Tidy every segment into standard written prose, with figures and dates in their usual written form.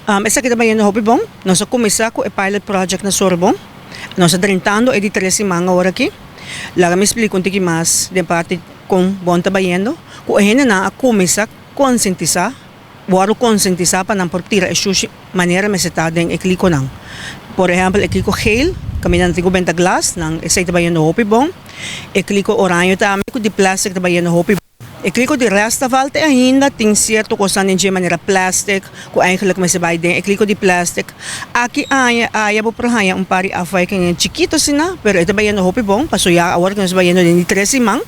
Esaki ta bayendo hopi bon. Nos a kuminsá ku e pilot project na Sorbon. Nos ta drentando e di tres siman awor aki. Laga mi splika un tiki mas den parti kon bon ta bayendo. Ku e hendenan a kuminsá konsientisá, wòrdu konsientisá pa nan por tira e shushi manera mester ta den e klikonan. Por ehèmpel e kliko geel, kaminda nan tin ku benta glas, nan esei ta bayendo hopi bon. E kliko oraño tambe ku di plastic ta bayendo hopi bon. E kliko di restafval te ainda tin sierto kosnan den dje manera plastic ku eigenlijk mester bai den e kliko di plastic. Aki aña aya bo por haña un par di afwijkingen chikito asina, pero e ta bayendo hopi bon paso ya awor ku nos ta bayendo den di tres siman.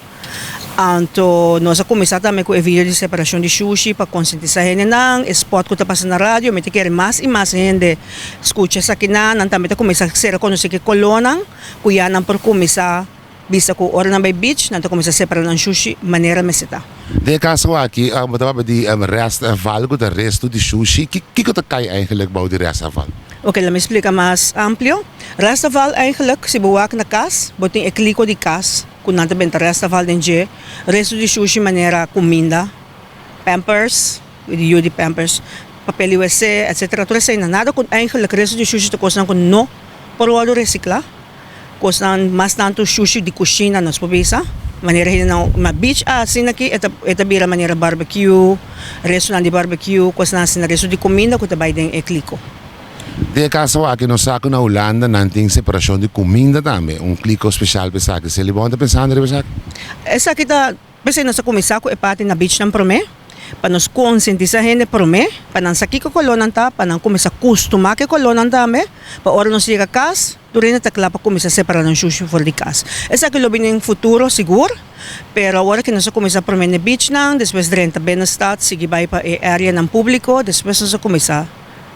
Anto nos a kuminsá tambe ku e video di separashon di shushi pa konsientisá hendenan, e spòt ku ta pasa na radio, mi ta kere mas i mas hende skucha esakinan, nan tambe ta kuminsá sera konosé ku e kolónan ku ya nan por kuminsá. Bisa ku ora nan bai beach nan ta kuminsá separa nan shushi manera mester ta. Den e kaso aki bo ta papia di restafval ku ta restu di shushi. Kiko ta kai eigenlijk bou di restafval? Ok, laat mi splika mas amplio. Restafval eigenlijk si bo wak na kas bo tin e kliko di kas ku nan ta benta restafval den dje. Restu di shushi manera kuminda, pampers, di yu di pampers, papel di wc etcetera. Tur esei nan. Nada ku eigenlijk restu di shushi ta kosnan ku no por wòrdu resiklá. Kosnan mas tantu shushi di kushina nos por bisa, manera hendenan na beach asina aki e ta e ta bira manera barbecue, restonan di barbecue, kosnan asina, resto di kuminda ku ta bai den e kliko. Den e kaso aki nos sa ku na Hulanda nan tin separashon di kuminda tambe, un kliko speshal pa esaki. Selibon ta pensando riba esaki? Esaki ta P'esei nos a kuminsá ku e parti na bichnan promé, pa nos konsientisá hende promé, pa nan sa kiko kolónan ta, pa nan kuminsá kustumá ku e kolónan tambe, pa ora nos yega kas, tur hende ta kla pa kuminsá separá nan shushi for di kas. Esaki lo bini den futuro sigur, pero awor ke nos a kuminsá promé na e bichnan, despues drenta binnenstad, sigui bai pa e areanan públiko, despues nos a kuminsá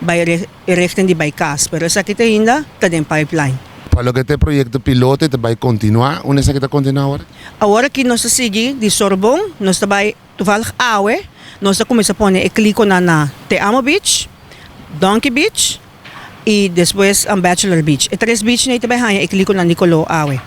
bai e richting di bai kas, pero esaki te ainda ta den pipeline. Pa loke ta e proyekto piloto e ta bai kontinuá? Unda esaki ta kontinuá awor? Awor aki nos ta sigui di Sorbon, nos ta bai toevallig awe, nos ta kuminsá pone e klikonan na Te Amo Beach, Donkey Beach i despues Bachelor Beach. E tres beachnan ei ta bai haña e klikonan di koló awe.